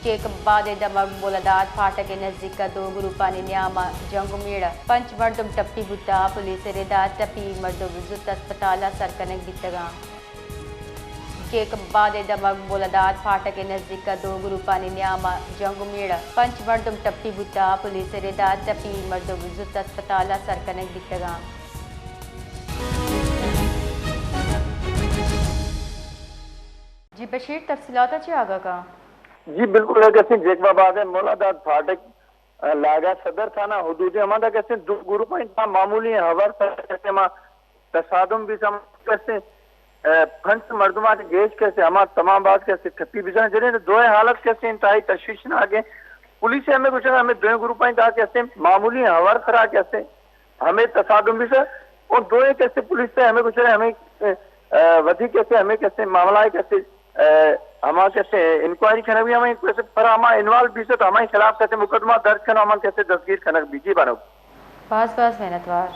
کیک آباد ءِ دمگ مولاداد پھاٹک ءِ نزیک ءَ دو گروپانی نیام ءَ جنگ ءُ میڑ ءَ پنچ مردم ٹپی بوتگ، پولیس ءِ رد ءَ ٹپی مردم زوت ہسپتال ءَ سر کنگ بیتگ اَنت۔ کیک آباد ءِ دمگ مولاداد پھاٹک ءِ نزیک ءَ دو گروپانی نیام ءَ جنگ ءُ میڑ ءَ پنچ مردم ٹپی بوتگ، پولیس ءِ رد ءَ ٹپی مردم زوت ہسپتال ءَ سر کنگ بیتگ اَنت۔ جی بشیر، تفصیلات ءَ چہ آگاہ کن۔ جی بالکل، اگہ سیں جیکب آباد ءِ مولاداد پھاٹک لاگا صدر تھانہ حدود ءَ ہماندا کسے دو گروپ اَنت، معمولی ہبر سر کسے ہما تصادم بیت، ہما کسے، اے، پنچ مردمانی گیش کسے ہما تمام بات کسے ٹپی بیت۔ جنین دوئیں حالت کسے انتہائی تشویشناک اِنت۔ پولیس ءَ ہمے گوشگ ءَ ہمے دوئیں گروپ اَنت، آ کسے معمولی ہبر سرا کسے ہمے تصادم بیت۔ اوں دوئیں کسے پولیس ءَ ہمے گوشگ ءَ ہمے، اے، وتی کسے ہمے کسے معاملہ ءَ کسے، اے، ہما کسے انکوائری کنگ بیت، ہمے کسے پر ہما انوالو بیت، ہمے خلاف کسے مقدمہ درج کنگ، ہما کسے دستگیر کنگ بیت۔ جی بانک۔ باز باز منتوار۔